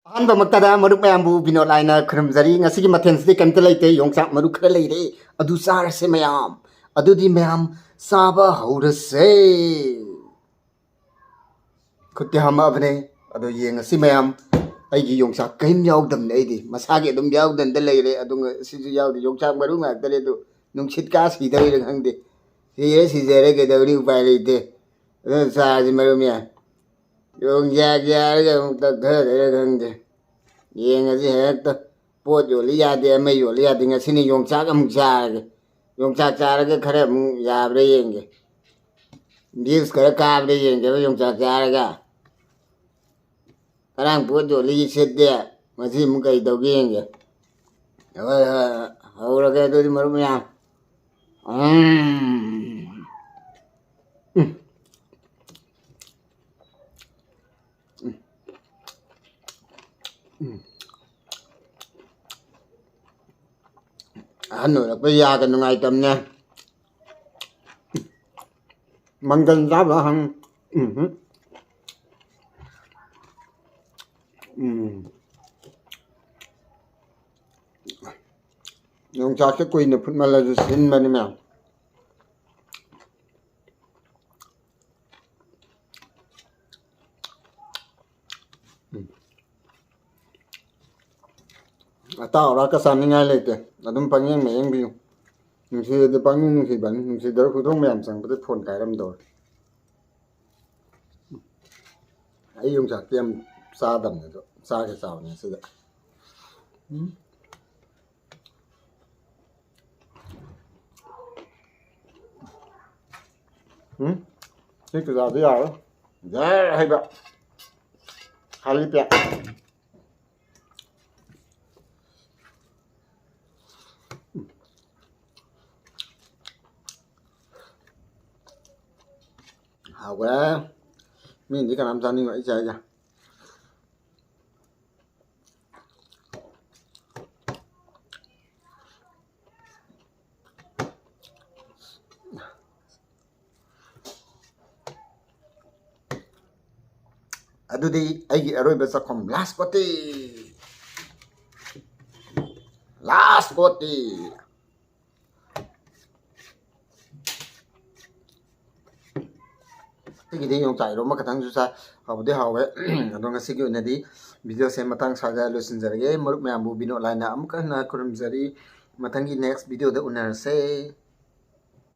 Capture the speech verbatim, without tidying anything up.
ꯑꯍꯥꯟꯕꯃꯛꯇꯗ ꯃꯔꯨꯞ ꯃꯌꯥꯝꯕꯨ ꯕꯤꯅꯣꯗ ꯂꯥꯏꯅ ꯈꯨꯔꯨꯝꯖꯔꯤ꯫ ꯉꯁꯤꯒꯤ ꯃꯊꯦꯜꯁꯤꯗꯤ ꯀꯩꯝꯇ ꯂꯩꯇꯦ, ꯌꯣꯡꯆꯥꯛ ꯃꯔꯨ ꯈꯔ ꯂꯩꯔꯦ, ꯑꯗꯨ ꯆꯥꯔꯁꯦ ꯃꯌꯥꯝ꯫ ꯑꯗꯨꯗꯤ ꯃꯌꯥꯝ ꯆꯥꯕ ꯍꯧꯔꯁꯦ꯫ ꯈꯨꯠꯇꯤ ꯍꯥꯝꯃꯛꯑꯕꯅꯦ, ꯑꯗꯣ ꯌꯦꯡꯉꯁꯤ ꯃꯌꯥꯝ꯫ ꯑꯩꯒꯤ ꯌꯣꯡꯆꯥꯛ ꯀꯔꯤꯝ ꯌꯥꯎꯗꯕꯅꯦ, ꯑꯩꯗꯤ ꯃꯁꯥꯒꯤ ꯑꯗꯨꯝ ꯌꯥꯎꯗꯅꯗ ꯂꯩꯔꯦ꯫ ꯑꯗꯨ ꯉꯁꯤꯁꯨ ꯌꯥꯎꯗꯦ, ꯌꯣꯡꯆꯥꯛ ꯃꯔꯨ ꯉꯥꯛꯇꯅꯦ꯫ ꯑꯗꯨ ꯅꯨꯡꯁꯤꯠ ꯀꯥ ꯁꯤꯗꯧꯔꯤꯔ ꯈꯪꯗꯦ, ꯁꯤꯔꯦ ꯁꯤꯖꯔꯦ, ꯀꯩꯗꯧꯔꯤ, ꯎꯄꯥꯏ ꯂꯩꯇꯦ꯫ ꯑꯗꯨꯅ ꯆꯥꯔꯁꯤ ꯃꯔꯨꯞ ꯃꯌꯥꯝ꯫ ꯌꯣꯡꯆꯥꯛ ꯆꯥꯔꯒ ꯑꯃꯨꯛ ꯇꯞꯊꯗꯣꯏꯔꯥ ꯈꯪꯗꯦ꯫ ꯌꯦꯡꯉꯁꯤ ꯍꯦꯛꯇ꯫ ꯄꯣꯠ ꯌꯣꯜꯂꯤ ꯌꯥꯗꯦ, ꯑꯃ ꯌꯣꯜꯂꯤ ꯌꯥꯗꯦ꯫ ꯉꯁꯤꯅ ꯌꯣꯡꯆꯥꯛ ꯑꯃꯨꯛ ꯆꯥꯔꯒꯦ꯫ ꯌꯣꯡꯆꯥꯛ ꯆꯥꯔꯒ ꯈꯔ ꯑꯃꯨꯛ ꯌꯥꯕ꯭ꯔꯥ ꯌꯦꯡꯒꯦ꯫ ꯚ꯭ꯌꯨꯁ ꯈꯔ ꯀꯥꯕ꯭ꯔꯥ ꯌꯦꯡꯒꯦꯕ ꯌꯣꯡꯆꯥꯛ ꯆꯥꯔꯒ꯫ ꯉꯔꯥꯡ ꯄꯣꯠ ꯌꯣꯜꯂꯤ ꯁꯤꯠꯇꯦ꯫ ꯉꯁꯤ ꯑꯃꯨꯛ ꯀꯩ ꯇꯧꯒꯦ ꯌꯦꯡꯒꯦ꯫ ꯍꯣꯏ, ꯍꯣꯏ, ꯍꯣꯏ꯫ ꯍꯧꯔꯒꯦ ꯑꯗꯨꯗꯤ ꯃꯔꯨꯞ ꯃꯌꯥꯝ꯫ ꯎꯝ꯫ ꯎꯝ꯫ ꯎꯝ꯫ ꯑꯍꯟ ꯑꯣꯏꯔꯛꯄ ꯌꯥꯒ ꯅꯨꯡꯉꯥꯏꯇꯕꯅꯦ꯫ ꯃꯪꯒꯟ ꯆꯥꯕ ꯍꯪ-, ꯎꯝ꯫ ꯎꯝ꯫ ꯌꯣꯡꯆꯥꯛꯁꯦ ꯀꯨꯏꯅ ꯐꯨꯠꯃꯜꯂꯁꯨ ꯁꯤꯟꯕꯅꯤ ꯃꯌꯥꯝ꯫ ꯎꯝ꯫ ꯑꯇꯥꯎ ꯑꯔꯥꯛꯀ ꯆꯥꯅꯤꯡꯉꯥꯏ ꯂꯩꯇꯦ꯫ ꯑꯗꯨꯝ ꯄꯪꯌꯦꯡ ꯃꯌꯦꯡꯕꯤꯌꯨ꯫ ꯅꯨꯡꯁꯤꯔꯗꯤ ꯄꯪꯅꯨꯡ ꯅꯨꯡꯁꯤꯕꯅꯤ꯫ ꯅꯨꯡꯁꯤꯗ꯭ꯔ ꯈꯨꯗꯣꯡ ꯃꯌꯥꯝ ꯆꯪꯕꯗ ꯐꯣꯟ ꯀꯥꯏꯔꯝꯗꯧꯔꯦ꯫ ꯑꯩ ꯌꯣꯡꯆꯥꯛꯇꯤ ꯌꯥꯝ ꯆꯥꯗꯕꯅꯦ, ꯑꯗꯣ ꯆꯥꯒꯦ ꯆꯥꯕꯅꯦ ꯁꯤꯗ꯫ ꯎꯝ꯫ ꯎꯝ? ꯁꯤ ꯀꯤꯂꯥꯗꯤ ꯌꯥꯔꯣꯏ꯫ ꯖꯔ ꯍꯩꯕ꯫ ꯈꯥꯂꯤ ꯄꯦꯛ꯫ ꯍꯥꯎꯈ꯭ꯔꯦ꯫ ꯃꯤꯅꯗꯤ ꯀꯅꯥꯝ ꯆꯥꯅꯤꯡꯉꯣꯏ, ꯑꯩ ꯆꯥꯏꯁꯦ꯫ ꯑꯗꯨꯗꯤ ꯑꯩꯒꯤ ꯑꯔꯣꯏꯕ ꯆꯥꯛꯈꯨꯝ, ꯂꯥꯁ ꯀꯣꯇꯤ, ꯂꯥꯁ ꯀꯣꯇꯤ꯫ ꯁꯤꯒꯤꯗꯤ ꯌꯣꯡꯆꯥꯛ ꯏꯔꯣꯝꯕ ꯈꯛꯇꯪꯁꯨ ꯆꯥꯏ, ꯍꯥꯎꯕꯗꯤ ꯍꯥꯎꯋꯦ꯫ ꯑꯗꯣ ꯉꯁꯤꯒꯤ ꯑꯣꯏꯅꯗꯤ ꯚꯤꯗꯤꯑꯣꯁꯦ ꯃꯇꯥꯡ ꯁ꯭ꯋꯥꯏꯗ ꯂꯣꯏꯁꯤꯟꯖꯔꯒꯦ꯫ ꯃꯔꯨꯞ ꯃꯌꯥꯝꯕꯨ ꯕꯤꯅꯣꯗ ꯂꯥꯏꯅ ꯑꯃꯨꯛꯀ ꯍꯟꯅ ꯈꯨꯔꯨꯝꯖꯔꯤ꯫ ꯃꯊꯪꯒꯤ ꯅꯦꯛꯁ ꯚꯤꯗꯤꯑꯣꯗ ꯎꯅꯔꯁꯦ꯫